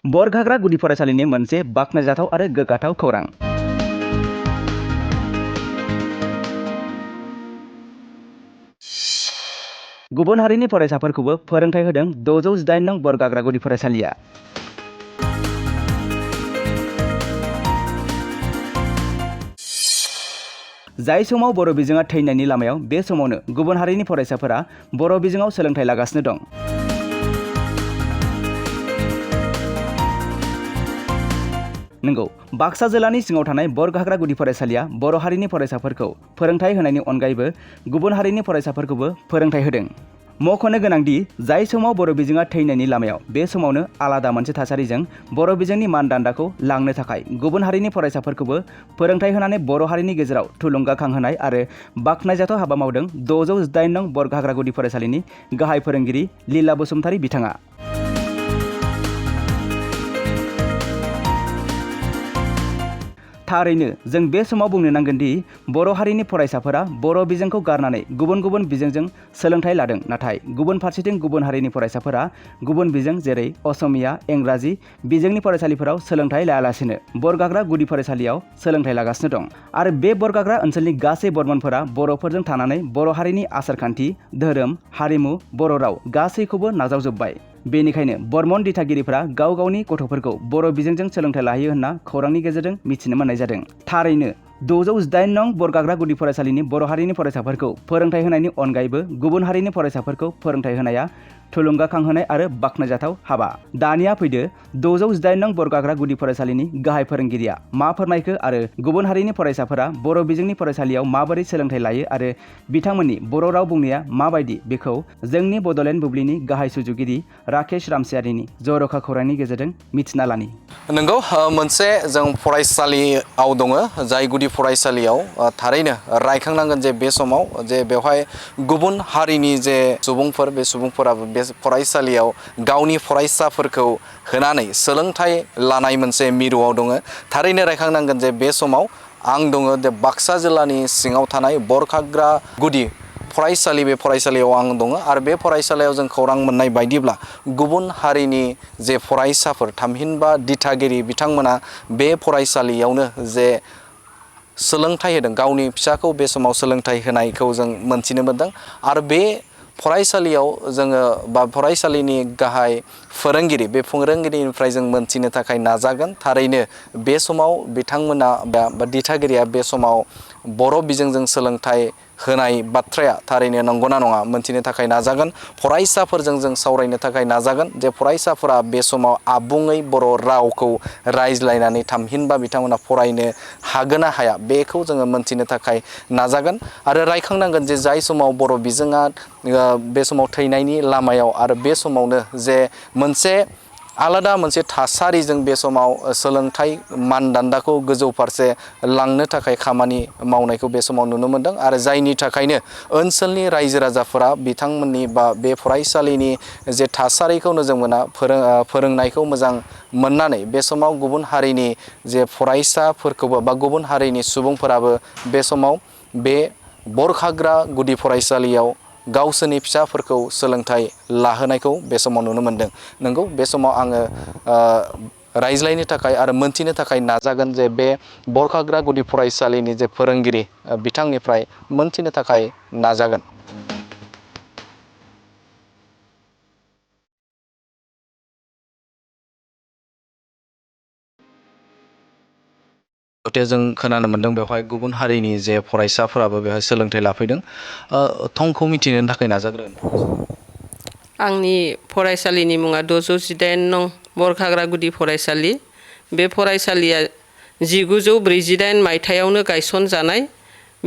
बरगाग्रा गुदि फरायसालिनि मोनसे बाख्नायजाथाव आरो गोग्गाथाव खौरां। गुबुन हारिनि फरायसाफोरखौबो फोरोंथाय होदों 618 नं बरगाग्रा गुदि फरायसालिया। जाय समाव बर' बिजोङा थैनायनि लामायाव बे समावनो गुबुन हारिनि फरायसाफोरा बर' बिजोङाव सोलोंथाय लागासिनो दं। नंगौ, बाक्सा जिल्लानि सिङाव थानाय बरगाग्रा गुदि फरायसालिया बर' हारिनि फरायसाफोरखौ फोरोंथाय होनायनि अनगायैबो गुबुन हारिनि फरायसाफोरखौबो फोरोंथाय होदों। मख'नो गोनांदि जाय समाव बर' बिजोङा थैनायनि लामायाव बे समावनो आलादा मोनसे थासारिजों बर' बिजोंनि मानदान्दाखौ लांनो थाखाय गुबुन हारिनि फरायसाफोरखौबो फोरोंथाय होनानै बर' हारिनि गेजेराव थुलुंगाखांहोनाय आरो बाख्नायजाथाव हाबा मावदों 618 नं बरगाग्रा गुदि फरायसालिनि गाहाय फोरोंगिरि लीला बसुमतारी बिथाङा। थारैनो जों बे समाव बुंनो नांगोन दि बर' हारिनि फरायसाफोरा बर' बिजोंखौ गारनानै गुबुन गुबुन बिजोंजों सोलोंथाय लादों, नाथाय गुबुन फारसेथिं गुबुन हारिनि फरायसाफोरा गुबुन बिजों जेरै असमिया, इंराजि बिजोंनि फरायसालिफोराव सोलोंथाय लायालासिनो बरगाग्रा गुदि फरायसालियाव सोलोंथाय लागासिनो दं। आरो बे बरगाग्रा ओनसोलनि गासै बर्मनफोरा बर'फोरजों थानानै बर' हारिनि आसारखान्थि, धोरोम, हारिमु, बर' राव गासैखौबो नाजावजोब्बाय। बेनिखायनो बर्मन दिथागिरिफ्रा गाव गावनि गथ'फोरखौ बर' बिजोंजों सोलोंथाय लाहोयो होनना खौरांनि गेजेरजों मिथिनो मोननाय जादों। थारैनो 618 नं बरगाग्रा गुदि फरायसालिनि बर' हारिनि फरायसाफोरखौ फोरोंथाय होनायनि अनगायैबो गुबुन हारिनि फरायसाफोरखौ फोरोंथाय होनाया थुलुंगाखांहोनाय आरो बाख्नायजाथाव हाबा। दानिया फैदो 618 नं बरगाग्रा गुदि फरायसालिनि गाहाय फोरोंगिरिया मा फोरमायखो आरो गुबुन हारिनि फरायसाफोरा बर' बिजोंनि फरायसालियाव माबोरै सोलोंथाय लायो आरो बिथांमोननि बर' राव बुंनाया माबायदि बेखौ जोंनि बड'लेण्ड बुब्लिनि गाहाय सुजुगिरि राकेश रामसियारिनि जर'ख खौरांनि गेजेरजों मिथिना लानि। नंगौ, मोनसे जों फरायसालियाव दङ जाय गुदि फरायसालियाव थारैनो रायखांनांगोन जे बे समाव जे बेवहाय गुबुन हारिनि जे सुबुंफोर बे सुबुंफोराबो बे फरायसालियाव गावनि फरायसाफोरखौ होनानै सोलोंथाय लानाय मोनसे मिरुआव दङ। थारैनो रायखांनांगोन जे बे समाव आं दङ जे बाक्सा जिल्लानि सिङाव थानाय बरगाग्रा गुदि फरायसालि, बे फरायसालियाव आं दङ आरो बे फरायसालियाव जों खौरां मोननाय बायदिब्ला गुबुन हारिनि जे फरायसाफोर थामहिनबा दिथागिरि बिथांमोना बे फरायसालियावनो जे सोलोंथाय होदों, गावनि फिसाखौ बे समाव सोलोंथाय होनायखौ जों मोनथिनो मोनदों। आरो बे फरायसालियाव जोङो बा फरायसालिनि गाहाय फोरोंगिरि, बे फोरोंगिरिनिफ्राय जों मोनथिनो थाखाय नाजागोन थारैनो बे समाव बिथांमोना बा दिथागिरिया बे समाव बर' बिजोंजों सोलोंथाय होनाय बाथ्राया थारैनो नंगौना नङा मोनथिनो थाखाय नाजागोन। फरायसाफोरजों जों सावरायनो थाखाय नाजागोन जे फरायसाफोरा बे समाव आबुङै बर' रावखौ रायज्लायनानै थामहिनबा बिथांमोना फरायनो हागोन ना हाया बेखौ जोङो मोनथिनो थाखाय नाजागोन। आरो रायखांनांगोन जे जाय समाव बर' बिजोङा बे समाव थैनायनि लामायाव आरो बे समावनो जे मोनसे आलादा मोनसे थासारिजों बे समाव सोलोंथाय मानदान्दाखौ गोजौ फारसे लांनो थाखाय खामानि मावनायखौ बे समाव नुनो मोनदों। आरो जायनि थाखायनो ओनसोलनि रायजो राजाफोरा बिथांमोननि बा बे फरायसालिनि जे थासारिखौ नोजोर मोना फोरोंनायखौ मोजां मोननानै बे समाव गुबुन हारिनि जे फरायसाफोरखौबो बा गुबुन हारिनि सुबुंफोराबो बे समाव बे बरगाग्रा गुदि फरायसालियाव गावसोरनि फिसाफोरखौ सोलोंथाय लाहोनायखौ बे समाव नुनो मोनदों। नंगौ, बे समाव आङो रायज्लायनो थाखाय आरो मोनथिनो थाखाय नाजागोन जे बे बरगाग्रा गुदि फरायसालिनि जे फोरोंगिरि बिथांनिफ्राय मोनथिनो थाखाय नाजागोन। जों खोनानो मोनदों बेवहाय गुबुन हारिनि जे फरायसाफोराबो बेवहाय सोलोंथाय लाफैदों। थंखौ मिथिनो थाखाय नाजाग्रोन। आंनि फरायसालिनि मुङा 618 नं बरगाग्रा गुदि फरायसालि। बे फरायसालिया 1948 मायथाइयावनो गायसनजानाय।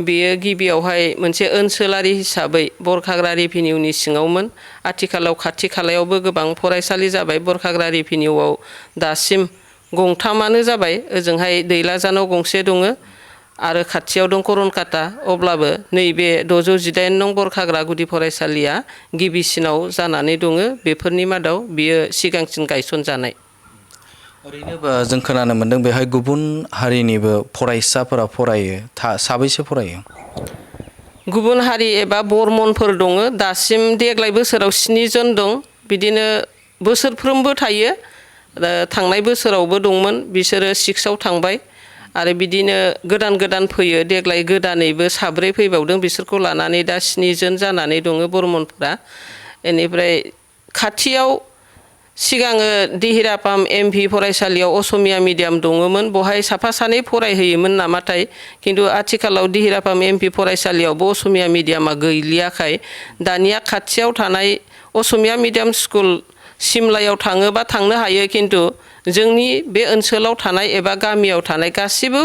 बेयो गिबियावहाय मोनसे ओनसोलारि हिसाबै बरगाग्रा रेभिनिउनि सिङावमोन। आथिखालाव खाथि खालायावबो गोबां फरायसालि जाबाय। बरगाग्रा रेभिनिउआव दासिम गंथामानो जाबाय। ओजोंहाय दैलाजानाव गंसे दङ आरो खाथियाव दं करनकाटा। अब्लाबो नैबे 618 नं बरगाग्रा गुदि फरायसालिया गिबिसिनाव जानानै दङ। बेफोरनि मादाव बियो सिगांसिन गायसनजानाय। ओरैनो जों खोनानो मोनदों बेहाय गुबुन हारिनिबो फरायसाफोरा फरायो। साबैसे फरायो? गुबुन हारि एबा बर्मनफोर दङ। दासिम देग्लाय बोसोराव 7 जन दं। बिदिनो बोसोरफ्रोमबो थायो। थांनाय बोसोरावबो दंमोन बिसोरो 6आव थांबाय आरो बिदिनो गोदान गोदान फैयो देग्लाय गोदानैबो 7 फैबावदों बिसोरखौ लानानै दा 7 जन जानानै दङ बरमनफोरा बेनिफ्राय खाथियाव सिगाङो दिहिरापाम एमभि फरायसालियाव असमिया मिडियाम दङमोन बहाय साफा सानै फरायहोयोमोन नामाथाय किन्तु आथिखालाव दिहिरापाम एमभि फरायसालियावबो असमिया मिडियामा गैलियाखाय दानिया खाथियाव थानाय असमिया मिडियाम स्कुल सिमलायाव थाङोबा थांनो हायो किन्तु जोंनि बे ओनसोलाव थानाय एबा गामियाव थानाय गासिबो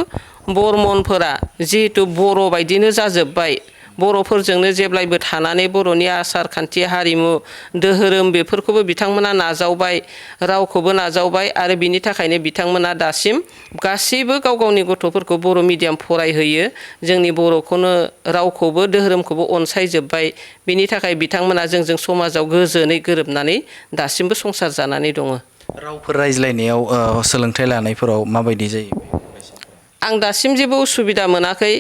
बरमनफोरा जिहेतु बर' बायदिनो जाजोब्बाय बर'फोरजोंनो जेब्लायबो थानानै बर'नि आसार खान्थि हारिमु धोरोम बेफोरखौबो बिथांमोना नाजावबाय रावखौबो नाजावबाय आरो बिनि थाखायनो बिथांमोना दासिम गासैबो गाव गावनि गथ'फोरखौ बर' मिडियाम फरायहोयो जोंनि बर'खौनो रावखौबो धोरोमखौबो अनसायजोब्बाय बिनि थाखाय बिथांमोना जोंजों समाजाव गोजोनै गोरोबनानै दासिमबो संसार जानानै दङ। रावफोर रायज्लायनायाव सोलोंथाइ लानायफोराव माबायदि जायो? आं दासिम जेबो उसुबिदा मोनाखै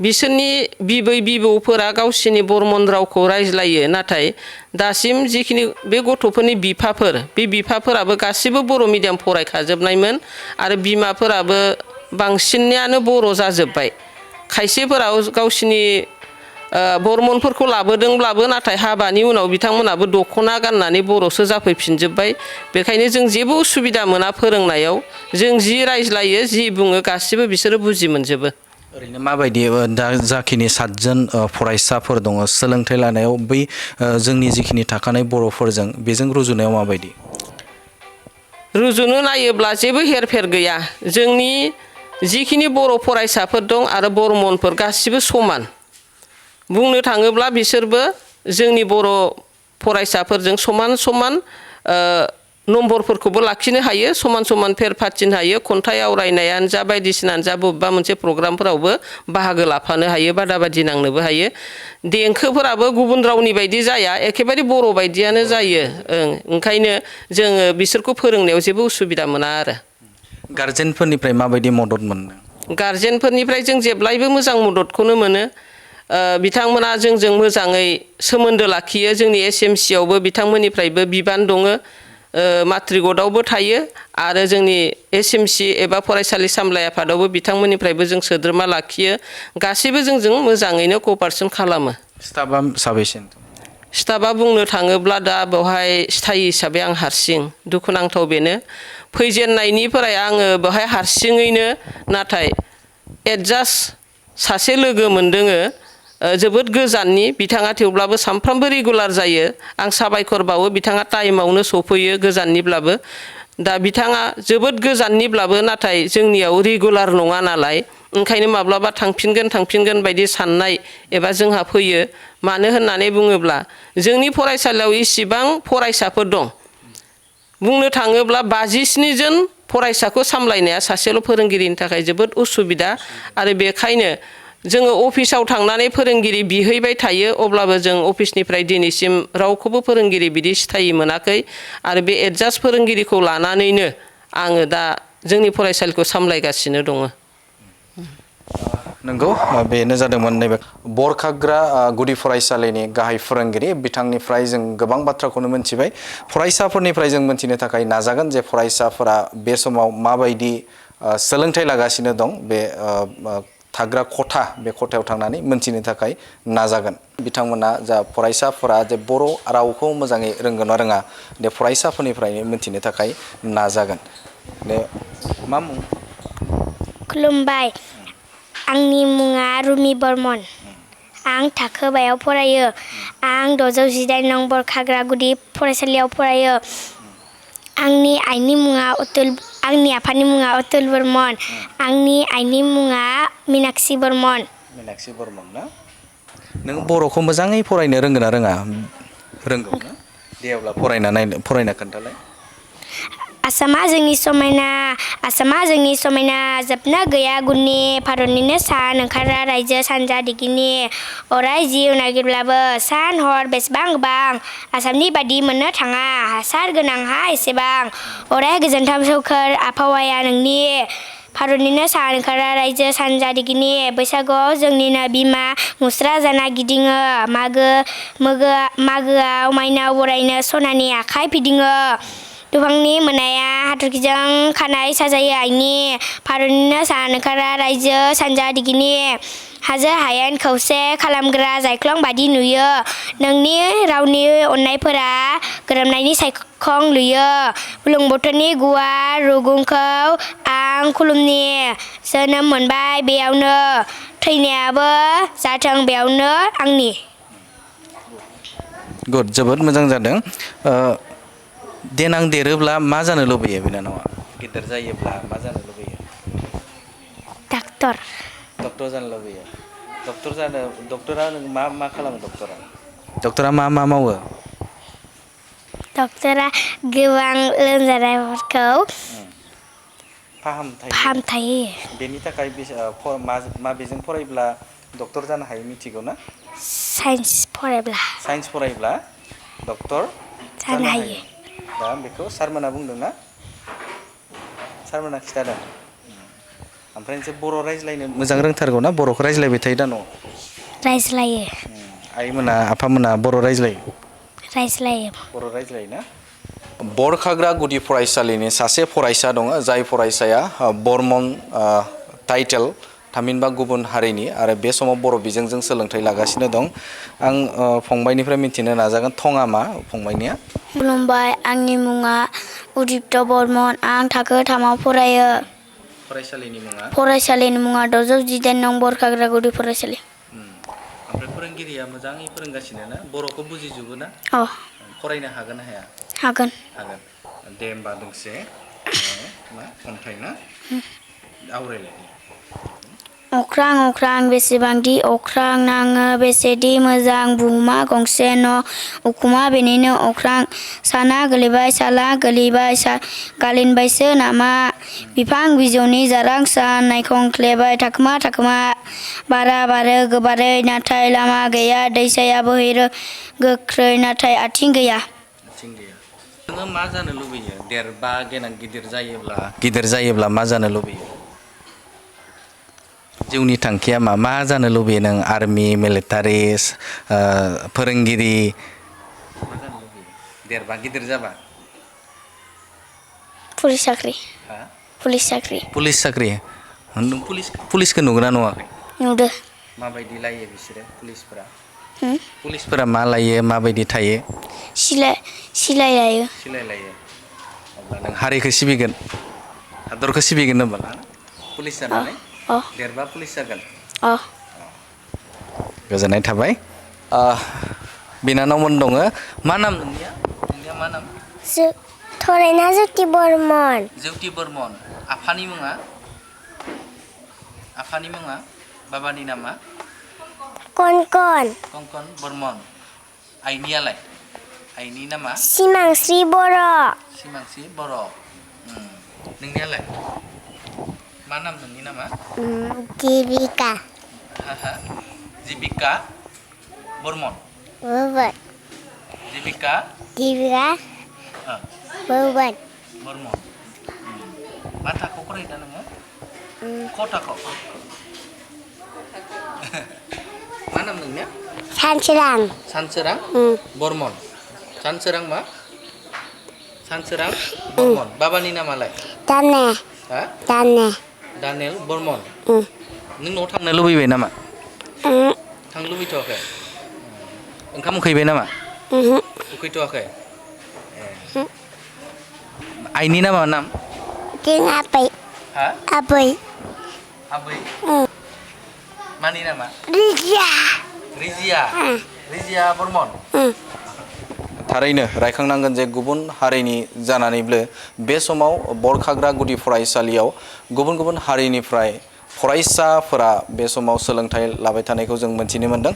बिसोरनि बिबै बिबौफोरा गावसिनि बरमन रावखौ रायज्लायो नाथाय दासिम जिखिनि बे गथ'फोरनि बिफाफोर बे बिफाफोराबो गासिबो बर' मिडियाम फरायखाजोबनायमोन आरो बिमाफोराबो बांसिनानो बर' जाजोब्बाय खायसेफोरा गावसिनि बरमनफोरखौ लाबोदोंब्लाबो नाथाय हाबानि उनाव बिथांमोनाबो दख'ना गाननानै बर'सो जाफैफिनजोब्बाय बेखायनो जों जेबो उसुबिदा मोना फोरोंनायाव जों जि रायज्लायो जि बुङो गासिबो बिसोरो बुजि मोनजोबो। ओरैनो माबायदि दा जाखिनि 7 जन फरायसाफोर दङ सोलोंथाइ लानायाव बै जोंनि जिखिनि थाखानाय बर'फोरजों बेजों रुजुनायाव माबायदि? रुजुनो नायोब्ला जेबो हेरफेर गैया जोंनि जिखिनि बर' फरायसाफोर दं आरो बरमनफोर गासिबो समान बुंनो थाङोब्ला बिसोरबो जोंनि बर' फरायसाफोरजों समान समान नम्बरफोरखौबो लाखिनो हायो समान समान फेर फाथिनो हायो खन्थाइ आवरायनायानो जा बायदिसिनानो जा बबेबा मोनसे प्रग्रामफोरावबो बाहागो लाफानो हायो बादा बादि नांनोबो हायो देंखोफोराबो गुबुन रावनि बायदि जाया एखेबारे बर' बायदियानो जायो ओंखायनो जोङो बिसोरखौ फोरोंनायाव जेबो उसुबिदा मोना आरो। गार्जेनफोरनिफ्राय माबायदि मदद मोनो? गार्जेनफोरनिफ्राय जों जेब्लायबो मोजां मददखौनो मोनो बिथांमोना जोंजों मोजाङै सोमोन्दो लाखियो जोंनि SMC आवबो बिथांमोननिफ्रायबो बिबान दङ माट्रिकटआवबो थायो आरो जोंनि SMC एबा फरायसालि सामलाय आफादावबो बिथांमोननिफ्रायबो जों सोद्रोमा लाखियो गासैबो जोंजों मोजाङैनो कपारेसन खालामो। स्टाफआ साबेसे? स्टाफआ बुंनो थाङोब्ला दा बेवहाय स्थायि हिसाबै आं हारसिं दुखुनांथाव बेनो फैजेननायनिफ्राय आङो बेवहाय हारसिङैनो नाथाय एडजास्ट सासे लोगो मोनदोङो जोबोद गोजाननि बिथाङा थेवब्लाबो सानफ्रामबो रेगुलार जायो आं साबायखर बावो बिथाङा टाइमावनो सफैयो गोजाननिब्लाबो दा बिथाङा जोबोद गोजाननिब्लाबो नाथाय जोंनियाव रेगुलार नङा नालाय ओंखायनो माब्लाबा थांफिनगोन बायदि साननाय एबा जोंहा फैयो मानो होननानै बुङोब्ला जोंनि फरायसालियाव इसिबां फरायसाफोर दं बुंनो थाङोब्ला 57 जन फरायसाखौ सामलायनाया सासेल' फोरोंगिरिनि थाखाय जोबोद उसुबिदा आरो बेखायनो जोङो अफिसाव थांनानै फोरोंगिरि बिहैबाय थायो अब्लाबो जों अफिसनिफ्राय दिनैसिम रावखौबो फोरोंगिरि बिदि स्थायि मोनाखै आरो बे एडजास्ट फोरोंगिरिखौ लानानैनो आङो दा जोंनि फरायसालिखौ सामलायगासिनो दङ। नंगौ बेनो जादोंमोन नैबे बरखाग्रा गुदि फरायसालिनि गाहाय फोरोंगिरि बिथांनिफ्राय जों गोबां बाथ्राखौनो मोनथिबाय फरायसाफोरनिफ्राय जों मोनथिनो थाखाय नाजागोन जे फरायसाफोरा बे समाव माबायदि सोलोंथाइ लागासिनो दं बे थाग्रा खथा बे खथायाव थांनानै मोनथिनो थाखाय नाजागोन बिथांमोना जा फरायसाफोरा जे बर' रावखौ मोजाङै रोंगोन ना रोङा बे फरायसाफोरनिफ्रायनो मोनथिनो थाखाय नाजागोन। दे मा मुं? खुलुमबाय आंनि मुङा रुमि बर्मन आं थाखो बायाव फरायो आं 618 नं बरखाग्रा गुदि फरायसालियाव फरायो आंनि आइनि मुङा आंनि आफानि मुङा अतुल बर्मन आंनि आइनि मुङा मीनाक्षी बर्मन। मीनाक्षी बर्मन ना नों बर'खौ मोजाङै फरायनो रोंगोन ना रोङा? रोंगौ ना दे अब्ला फरायना खोन्थालाय। आसामा जोंनि समायना जोबनो गैया गुननि भारतनिनो सान ओंखारा रायजो सानजा दिगनि अराय जिउ नागिरब्लाबो सान हर बेसेबां गोबां आसामनि बादि मोननो थाङा हासार गोनांहा एसेबां अराय गोजोनथाव सोमखोर आबहावाया नोंनि भारतनिनो सान ओंखारा रायजो सानजा दिगनि बैसागुआव जोंनिनो बिमा मुस्रा जाना गिदिङो मागोआव माइनाव बरायनो सनानि आखाइ फिदिङो दुफांनि मोनाया हाथरखिजों खानाय साजायो आइनि भारतनिनो सान ओंखारा रायजो सानजा दिगनि हाजो हायेन खौसे खालामग्रा जायख्लं बादि नुयो नोंनि रावनि अननायफोरा गोरोबनायनि सायखं लुयो बुरलुंबुथुरनि गुवार रुगुंखौ आं खुलुमनि जोनोम मोनबाय बेयावनो थैनायाबो जाथों बेयावनो आंनि गुड जोबोद मोजां जादों देनां देरोब्ला मा जानो लुबैयो बिनानावा गिदिर जायोब्ला मा जानो लुबैयो डाक्टर जानो लुबैयो डक्टरा मा खालामो डक्टरा मा मावो डक्टरा गोबां लोमजानायफोरखौ फाहामथायो बेनि थाखाय माबेजों फरायब्ला डक्टर जानो हायो मिथिगौ ना साइन्स फरायब्ला डक्टर जानो हायो दा बेखौ सारमोना बुंदों ना सारमोना खिथादों ओमफ्राय नोंसोर बर' रायज्लायनो मोजां रोंथारगौ ना बर'खौ रायज्लायबाय थायो दा न'आव रायज्लायो आइमोना आफामोना बर' रायज्लायो बर' रायज्लायो ना बरखाग्रा गुदि फरायसालिनि सासे फरायसा दङ जाय फरायसाया बर्मन टाइटेल थामहिनबा गुबुन हारिनि आरो बे समाव बर' बिजोंजों सोलोंथाइ लागासिनो दं आं फंबायनिफ्राय मिथिनो नाजागोन थङा मा फंबायनिया खुलुमबाय आंनि मुङा उदिप्त बर्मन आं थाखो 3आव फरायो फरायसालिनि मुङा 618 नं बरखाग्रा गुदि फरायसालि ओमफ्राय फोरोंगिरिया मोजाङै फोरोंगासिनो ना बर'खौ बुजिजोबो ना फरायनो हागोन ना हाया हागोन दे होमबा दोंसे मा खन्थाइ ना आवरायलाय अख्रां अख्रां बेसेबांदि अख्रां नाङो बेसेदि मोजां बुहुमा गंसे न' उखुमा बेनिनो अख्रां साना गोलैबाय साला गोलैबाय गालिनबायसो नामा बिफां बिजौनि जारां सान नायखंख्लेबाय थाखोमा थाखोमा बारा बारो गोबारै नाथाय लामा गैया दैसाया बोहैरो गोख्रै नाथाय आथिं गैया नोङो मा जानो लुबैयो देरबा गेना गिदिर जायोब्ला मा जानो लुबैयो जिउनि थांखिया मा जानो लुबैयो नों आर्मि मिलिटारि फोरोंगिरि मा जानो लुबैयो देरबा गिदिर जाबा पुलिस साख्रि नों पुलिसखौ नुगोना नुवाखै नुदो माबायदि लायो बिसोरो पुलिसफोरा मा लायो माबायदि थायो सिलाय लायो अब्ला नों हारिखौ सिबिगोन हादरखौ सिबिगोन होनबा पुलिस जानानै देरबा पुलिस जागोन गोजोननाय थाबाय बिनानावमोन दङ मा नाम नोंनिया मा नाम थरायना ज्योति बर्मन आफानि मुङा बाबानि नामा कनकन बर्मन आइनि नामा सिमांस्रि बर' नोंनियालाय मा नाम नोंनि नामा जिबिका बर्मन बर्मन मा थाखोआव फरायो दा नोङो क थाखोआव मा नाम नोंनिया सानसोरां बर्मन सानसोरां बर्मन बाबानि नामालाय दानेल बर्मन नों न'आव थांनो लुबैबाय नामा थांनो लुबैथ'वाखै ओंखाम उखैबाय नामा उखैथ'वाखै आइनि नामा नाम आबै मानि नामा रिजिया बर्मन थारैनो रायखांनांगोन जे गुबुन हारिनि जानानैबो बे समाव बरखाग्रा गुदि फरायसालियाव गुबुन गुबुन हारिनिफ्राय फरायसाफोरा बे समाव सोलोंथाइ लाबाय थानायखौ जों मोनथिनो मोनदों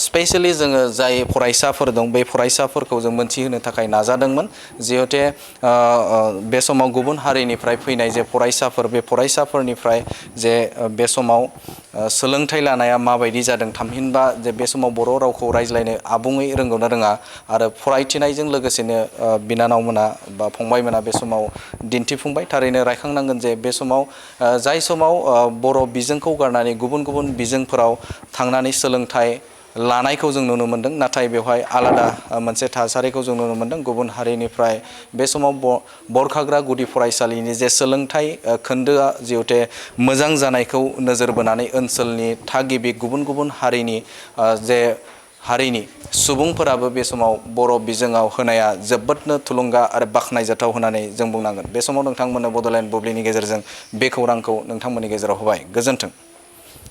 स्पेशेलि जोङो जाय फरायसाफोर दं बे फरायसाफोरखौ जों मोनथिहोनो थाखाय नाजादोंमोन जिहेते बे समाव गुबुन हारिनिफ्राय फैनाय जे फरायसाफोर बे फरायसाफोरनिफ्राय जे बे समाव सोलोंथाइ लानाया माबायदि जादों थामहिनबा जे बे समाव बर' रावखौ रायज्लायनो आबुङै रोंगौना रोङा आरो फरायथिनायजों लोगोसेनो बिनानावमोना बा फंबायमोना बे समाव दिन्थिफुंबाय थारैनो रायखांनांगोन जे बे समाव जाय समाव बर' बिजोंखौ गारनानै गुबुन गुबुन बिजोंफोराव थांनानै सोलोंथाइ लानायखौ जों नुनो मोनदों नाथाय बेवहाय आलादा मोनसे थासारिखौ जों नुनो मोनदों गुबुन हारिनिफ्राय बे समाव बरखाग्रा गुदि फरायसालिनि जे सोलोंथाइ खोन्दोआ जिहेथु मोजां जानायखौ नोजोर बोनानै ओनसोलनि थागिबि गुबुन गुबुन हारिनि जे हारिनि सुबुंफोराबो बे समाव बर' बिजोङाव होनाया जोबोदनो थुलुंगा आरो बाख्नायजाथाव होननानै जों बुंनांगोन। बे समाव नोंथांमोननो बड'लेण्ड बुब्लिनि गेजेरजों बे खौरांखौ नोंथांमोननि गेजेराव होबाय। गोजोन्थों।